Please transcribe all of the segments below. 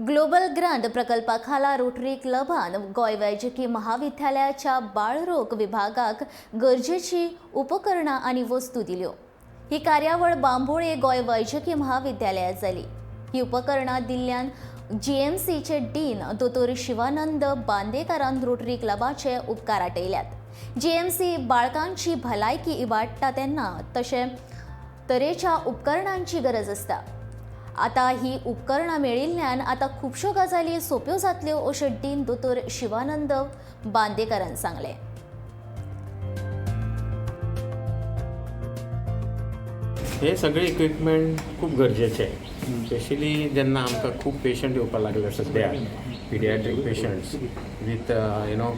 Global grant प्रकल्पा खाला rotary क्लबान Goa वैजकी महाविद्यालयाच्या बाळरोग विभागाक गरजेची उपकरणां आनी वस्तू दिल्यो. ही कार्यावळ बांबोळे गोंय वैजकी महाविद्यालयात जाली. ही उपकरणां दिल्ल्यान जीएमसीचे डीन दोतोर शिवानंद बांदेकारान रोटरी क्लबाचे उपकार आटयल्यात. जीएमसी बाळकांची भलायकी इबाडटा तेन्ना तशें तरेच्या उपकरणांची गरज आसता. आता ही उपकरणां मेळिल्ल्यान आतां खुबश्यो गजाली सोंप्यो जातल्यो, अशें डीन दोतोर शिवानंद बांदेकारान सांगलें. हे सगळे इक्विपमेंट खूब गरजेचे, स्पेशली जेन्ना आमकां खूब पेशंट येवपाक लागले सद्या, pediatric patients with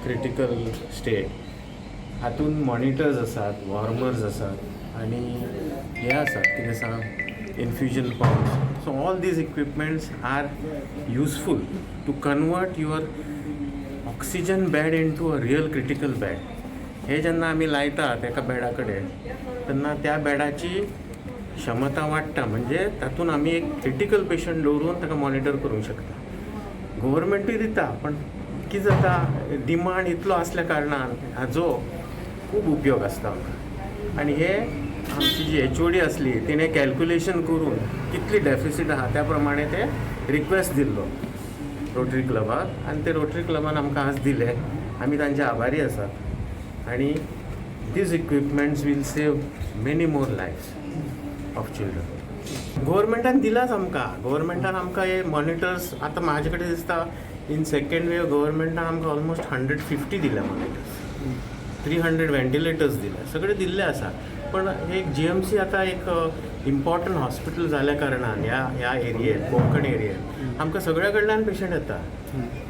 critical state. हातून मॉनिटर्स आसात, वॉर्मर्स आसात आनी हे आसात, कितें सांग, infusion pumps. So all these equipments are useful to convert your oxygen bed into a real critical bed. हे जेन्ना आमी लायतात एका बेडा कडेन, तेन्ना त्या बेडाची क्षमता वाडटा, म्हणजे तातूंत आमी एक क्रिटिकल पेशंट दवरून ताका मॉनिटर करूंक शकता. गव्हर्मेंटूय दिता, पण कितें जाता, डिमांड इतलो आसल्या कारणान हाजो खूब उपयोग आसता आमकां. आनी हे आमची जी एचओडी आसली, तिणें कॅल्क्युलेशन करून कितली डेफिसीट आहा त्या प्रमाणे ते रिक्वेस्ट दिल्लो रोटरी क्लबाक आनी ते रोटरी क्लबान आमकां आज दिले. आमी तांचे आभारी आसात आनी these equipments will save many more lives of children. गव्हर्मेंटान दिलाच आमकां. गव्हर्मेंटान आमकां हे मॉनिटर्स, आतां म्हाजे कडेन दिसता इन सेकेंड वेव गव्हर्मेंटान आमकां ऑलमोस्ट 150 दिल्या मॉनिटर्स, 300 व्हेंटिलेटर्स दिले, सगळे दिल्ले आसा. पण एक जीएमसी आतां एक इम्पॉर्टंट हॉस्पिटल जाल्या कारणान ह्या ह्या एरियेत, कोंकण एरियेत आमकां सगळ्या कडल्यान पेशंट येता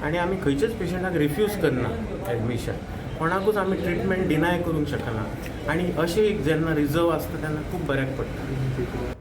आनी आमी खंयच्याच पेशंटाक रिफ्यूज करना एडमिशन. कोणाकूच आमी ट्रिटमेंट डिनाय करूंक शकना आनी अशें एक जेन्ना रिजर्व आसता तेन्ना खूब बऱ्याक पडटा.